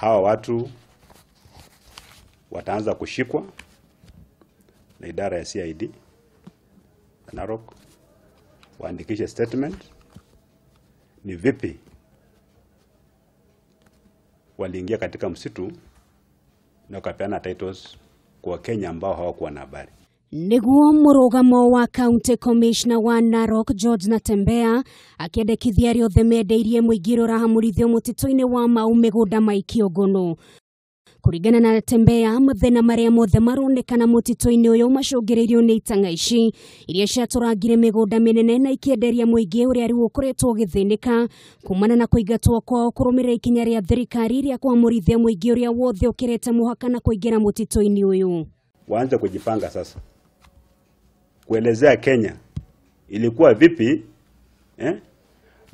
Hawa watu wataanza kushikwa na idara ya CID Narok, waandikishe statement ni vipi waliingia katika msitu na wakapeana titles kwa Wakenya ambao hawakuwa na habari. Niguo murugamo wa County Commissioner wa Narok George Natembeya akiendekithia arĩa othe mendeirie mũingĩ ũrĩa ũrahamũrithio mũtitũ-inĩ wa Mau mĩgũnda maikio ngono. Kũringana na Natembeya, mathĩna marĩa mothe maronekana mũtitũ-inĩ ũyũ macũngĩrĩirio nĩ itang'a ici iria ciatũrangire mĩgũnda mĩnene na ikĩenderia mũingĩ ũrĩa rĩu ũkoretwo ũgĩthĩnĩka kumana na kũingatwo kwao kũrũmĩrĩra ikinya rĩa thirikari rĩa kũhamũrithia mũingĩ ũrĩa wothe ũkĩrĩte mũhaka na kũingĩra mũtitũ-inĩ ũyũ. Waanze kujipanga sasa kuelezea Kenya ilikuwa vipi,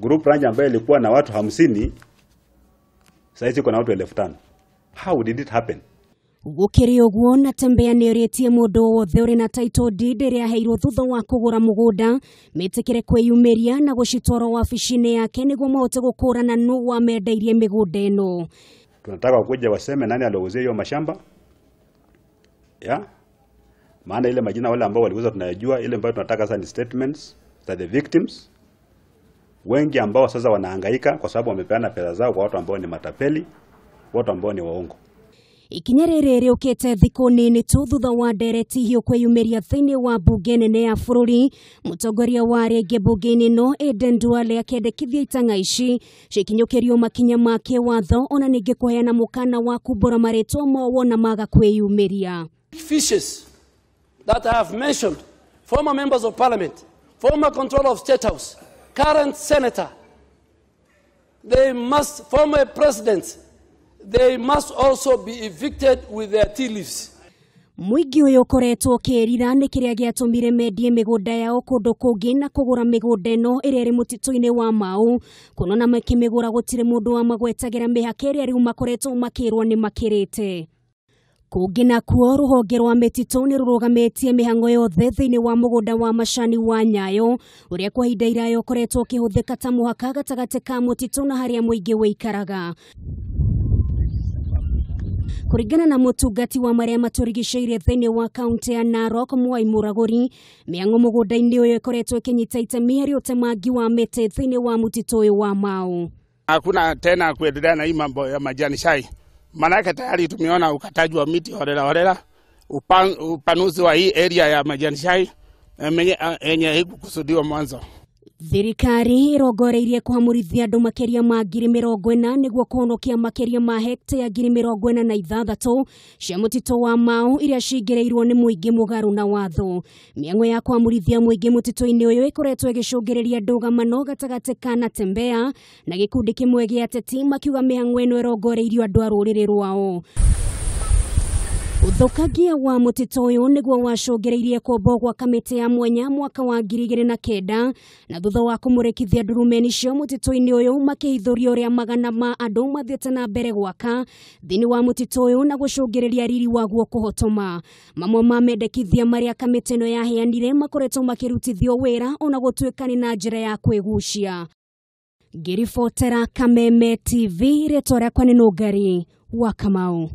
group ranch ambayo ilikuwa na watu 50 sasa iko na watu 5,000. How did it happen? Gũkĩrĩ ũguo, Natembeya nĩorĩtie mũndũ o wothe ũrĩ na title deed ĩrĩa aheirwo thutha wa kũgũra mũgũnda metĩkĩre kwĩyumĩria na gũcitwara wabici-inĩ yake nĩguo mahote gũkũrana nũ wamendeirie mĩgũnda ĩno. Tunataka kuja waseme nani aliuzia hiyo mashamba ya maana ile majina wale ambao waliuza tunayajua. Ile ambayo tunataka sasa ni statements za the victims wengi ambao sasa wanahangaika kwa sababu wamepeana pesa zao kwa watu ambao ni matapeli, watu ambao ni waongo. Ikinya rĩrĩ rĩũkĩte thikũ nini tu thutha wa ndereti hiyo kwĩyumĩria thĩinĩ wa mbunge nene ya bũrũri. Mũtongoria wa arĩa aingĩ mbunge-inĩ ĩno Aden Duale akĩendekithia itang'a ici cikinyũkĩrio makinya ma kĩwatho ona ningĩ kũheana mũkana wa kumbũra marĩtwa mao wona maga kwĩyumĩria. Fishes that I have mentioned, former members of parliament, former controller of State House, current senator, they must, former presidents, they must also be evicted with their tea leaves. Mũingĩ ũyũ ũkoretwo ũkĩĩrira nĩ kĩrĩa gĩatũmire mendie mĩgũnda yao kũndũ kũngĩ na kũgũra mĩgũnda ĩno ĩrĩa ĩrĩ mũtitũ-inĩ wa Mau kuona makĩmĩgũra gũtirĩ mũndũ wamagwetagĩra mĩhaka ĩrĩa rĩu makoretwo makĩrwo nĩ makĩrĩte. Kũngĩ nakuo rũhonge rwa mĩtitũ nĩ rũrũgamĩtie mĩhang'o yothe thĩinĩ wa mũgũnda wa macani wa Nyayo ũrĩa kwa ihinda iraya ũkoretwo ũkĩhũthĩka ta mũhaka gatagatĩ ka mũtitũ na harĩa mũingĩ wĩikaraga. Kũringana na mũtungati wa marĩa matũrigicĩirie thĩinĩ wa kaunti ya Narok Mwai Mũragũri, mĩhang'o mũgũnda-inĩ ũyũ ĩkoretwo ĩkĩnyita itemi harĩ ũtemangi wa mĩtĩ thĩinĩ wa mũtitũ ũyũ wa Mau. Hakuna tena kuendelea na hii mambo ya majani chai, manake tayari tumeona ukataji wa miti holela holela, upanuzi wa hii area ya majani chai yenye haikukusudiwa mwanzo. Thirikari ĩrongoreirie kũhamũrithia andũ makĩria ma 40,000 nĩguo kũhonokia makĩria ma hekta 46,000 cia mũtitũ wa Mau iria cingĩrĩirwo nĩ mũingĩ mũgarũ na watho. Mĩhang'o ya kũhamũrithia mũingĩ mũtitũ-inĩ ũyũ ĩkoretwo ĩgĩcũngĩrĩria ndũgamano gatagatĩ ka Natembeya na gĩkundi kĩmwe gĩa ateti makiuga mĩhang'o ĩno ĩrongoreirio andũ a rũrĩrĩ rwao. Ũthũkangia wa mũtitũ ũyũ nĩguo wacũngĩrĩirie kũmbwo gwa kamĩtĩ ya mwanya mwaka wa 2009 na thutha wa kũmũrĩkithia ndurumeni cio mũtitũ-inĩ ũyũ makĩhithũria ũrĩa magana ma andũ mathiĩte na mbere gwaka thĩinĩ wa mũtitũ ũyũ na gũcũngĩrĩria riri waguo kũhotoma. Mamwe ma mendekithia marĩa kamĩtĩ ĩno yaheanire makoretwo makĩrutithio wĩra ona gũtuĩka nĩ na njĩra ya kwĩgucia. Ngĩribotera Kameme TV, rĩtwa rĩakwa nĩ Nũngari wa Kamau.